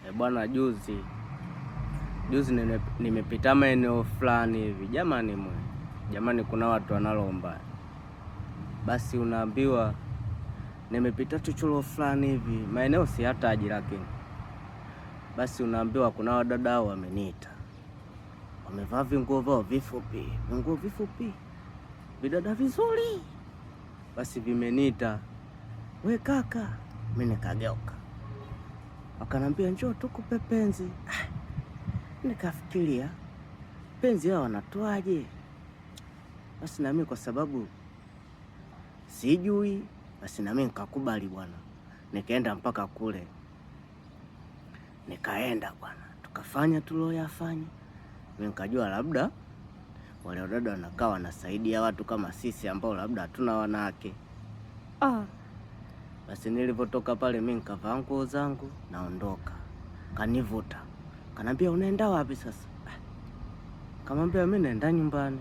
E bwana, juzi juzi nimepita maeneo fulani hivi, jamani mwe, jamani, kuna watu wanalomba. Basi unaambiwa nimepita chochoro fulani hivi, maeneo si hataji, lakini basi unaambiwa kuna wadada wameniita, wamevaa vinguo vyao vifupi, vinguo vifupi, vidada vizuri, basi vimeniita, we kaka. Mimi nikageuka, wakanambia njoo tukupe penzi. Ah, nikafikiria penzi hao wanatoaje? Basi nami kwa sababu sijui, basi nami nikakubali bwana, nikaenda mpaka kule, nikaenda bwana, tukafanya tulioyafanya. Mimi nikajua labda wale wadada wanakaa wanasaidia watu kama sisi ambao labda hatuna wanawake. Ah, basi nilivyotoka pale mimi nikavaa nguo zangu naondoka, kanivuta kanambia, unaenda wapi sasa? Kamwambia mimi naenda nyumbani.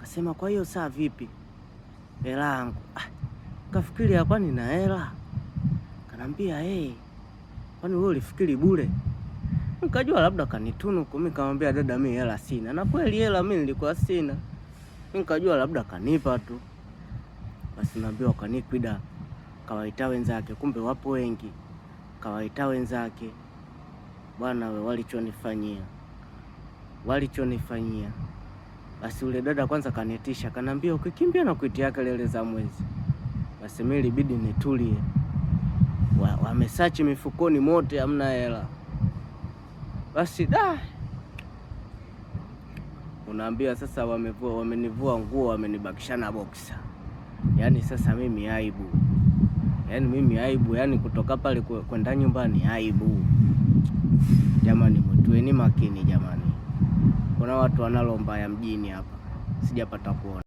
Kasema kwa hiyo saa vipi hela yangu? Ah, kafikiria kwani na hela? Kanambia hey, kwani wewe ulifikiri bure? Nikajua labda kanitunuku. Mimi kamwambia dada, mimi hela sina, na kweli hela mimi nilikuwa sina. Mimi nikajua labda kanipa tu. Basi naambiwa kanikwida, kawaita wenzake, kumbe wapo wengi, kawaita wenzake. Bwana we, walichonifanyia walichonifanyia. Basi ule dada kwanza kanitisha, kanambia ukikimbia na kuitia kelele za mwezi. Basi mimi ilibidi nitulie. Wamesachi mifukoni mote hamna hela. Basi da, unaambia sasa, wamevua wamenivua nguo, wamenibakishana boksa. Yaani sasa mimi aibu, yaani mimi aibu, yaani kutoka pale kwenda nyumbani aibu. Jamani, mtueni makini jamani, kuna watu wanalomba ya mjini hapa, sijapata kuona.